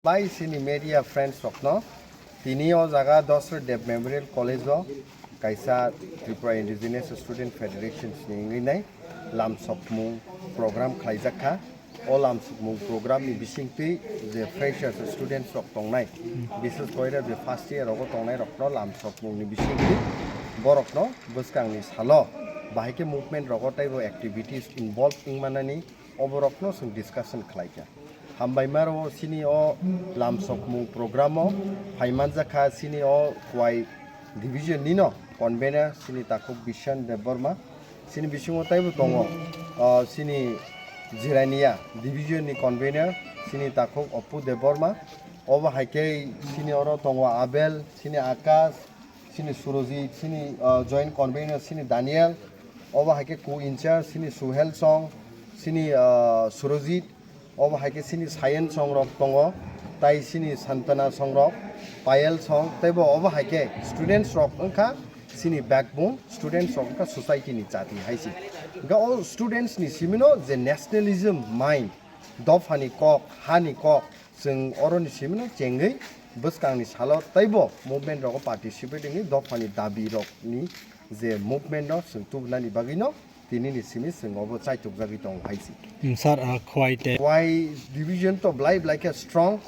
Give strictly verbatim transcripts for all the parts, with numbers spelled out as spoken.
Bai sini media friends rokno tini o jaga Dasarath Deb Memorial College o kaisa Tripura Indigenous Student Federation ni wngwi nai lamsokmung program khlaijak kha. O lamsokmung program ni bisingtwi je freshers students rok tongnai, bises koira je first year rogo tongnai rokno lamsokmung ni bisingtwi borokno bwskang ni salo bahai khe movement rogo teibo activities involve wngmanani oborokno chwng discussion khlaikha. Hambai maro sini o lamsokmung program o phaimanjakha sini o Khowai division nino convener sini takhuk Bishan Debbarma. Sini bisingo taibo tongo, ah, sini Jirania division ni convener sini takhuk Oppu Debbarma. Obo hai khe sini oro tongo Abel, sini Akash, sini Surojit, sini, ah, joint convener sini Daniel. Obo hai khe co-in-charge sini Suhel Song, sini, ah, Surojit. Obo hai khe sini Sayan Song rok tongo, tai sini Santana Song rok, Payal Song, teibo obo hai khe students rok wngkha sini backbone, students rok wngkha society ni chati hai se. Hingkhe o students ni simino je nationalism mind, dophani kok, hani kok, chwng oroni simino chengwi bwskangni salo teibo movement rogo participate wngwi dophani dabi rokni je movement no chwng tubunani bagwino tinini simi chwng obo chaitukjagwi tongo hai se. Hmm, sir, ah, Khowai te. Khowai division to belai belai khe strong.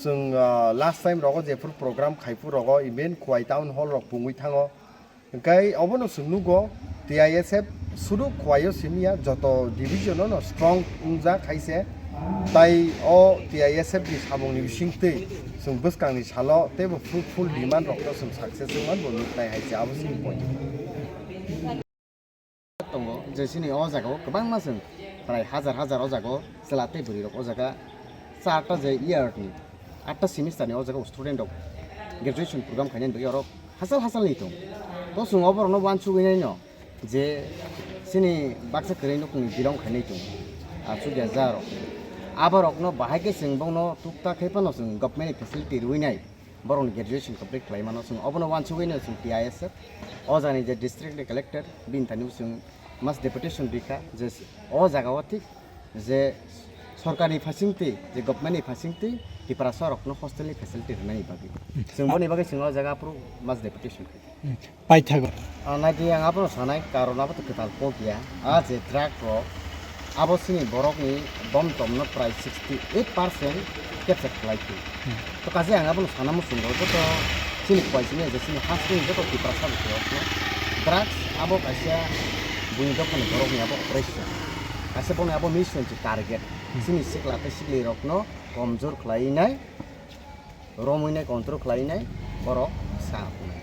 Chwng, ah, last time rogo jephuru program khaiphuru rogo even Khowai town hall rok pungwi thango. Hingkhe obono chwng nugo T I S F sudu Khowai o simi ya, joto division o no strong wngjak hai se. Tai o T I S F ni samung ni bisingtwi chwng bwskang ni salo teibo fruitful demand rok no chwng success wngman bo nuknai hai se abo chini point. Tongo je sini o jaga o kwbangma chwng prai hajar hajar o jaga o chwla tei bwrwi rok o jaga charta je year ni atta semester ni o jaga o student rok graduation program khainani bagwi oro hachal hachal ni tong. To chwng oborok no uansugwi nai no je sini baksa kwrwi nokni belong khainai tong. Achukya ja rok. Aborok no bahai khe chwng bongno tukta khai phano chwng government ni facility rwi nai. Borokni graduation complete khlai mano, chwng obono uansugwi no chwng T I S F, o jagani je district ni collector, bini thani chwng mass deputation rikha, je o jaga o thik je sorkarni phaisingtwi, je government ni phaisingtwi Tiprasa rokno hostel ni facility rwnani bagwi. Chwng boni bagwi chwng o jaga aphuru mass deputation khlai. Paithago. Ah, naidi ang abono sanai, karon abo to kwtal kok ya. Ah, je truck rok, abo sini borok ni bom tom no prai sixty eight percent capture khlai phi. Hmm. To kaje ang abono sana muchung rok joto sini kwai sini je sini has sini joto Tiprasa rok no. Drugs abo kaisa buini dophani borok ni abo operation. Kaisa bono abo mission si target. Hmm. Sini sikla tei sikli rok no komjor khlai nai. Romwi nai control khlai nai borok sa hwnwi.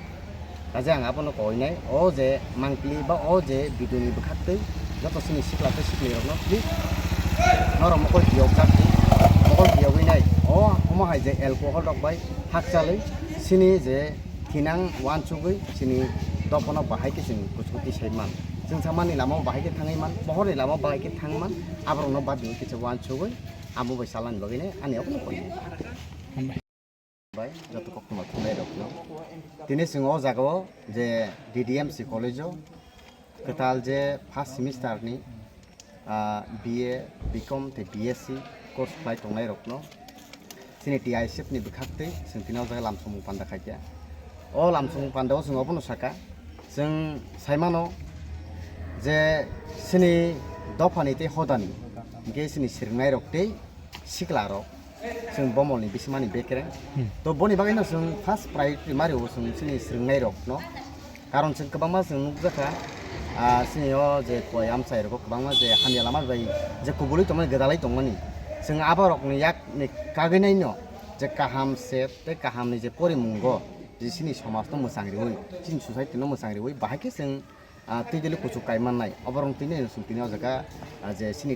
Kaje ang abono koi nai, o je mangpili ba o je video ni bwkhak twi joto sini sikla tei sikli rok no please norok mokol tiyok jak di, mokol tiyogwi nai o omo hai je alcohol rok bai hakchalwi sini je thinang uansugwi sini dophano bahai khe chwng kuchukuti sai man, chwng samani lama o bahai khe thangwi man, pohor ni lama o bahai khe thang man, aborok no bad di kisa uansugwi amo bai salani bagwi nai ani abono koi nai. Bai, joto koktwma thumnairokno. Tini chwng o jagao je D D M C college-o kwtal je first semester-ni, ah, B A, B Com tei B S C course khlai tongnairokno chini T I S F ni bwkhaktwi chwng tini o jaga lamsongmung panda khaikha. O lamsongmung pandao chwng obono sakha, chwng saimano je chini dophani tei hodani, hinkhe chini swrwngnairok tei siklarok chwng bomolni bisimani bekereng. Hmm. To boni bagwino chwng first priority mario chwng chini swrwngnairokno. Karon chwng kwbangma chwng nukjakha, ah, chini o je koi amchai rogo kwbangma je hamya lama bai je kubulwi tongmani, gwdalwi tongmani. Chwng aborokni yakni kagwinaino je kaham se tei kahamni je porimungo je chini somajno mwchang riwi, chini society-no mwchang riwi, bahai khe chwng ah, twi dili kuchuk kai mannai. Oborok twi nai chwng tini o jaga, ah, je chini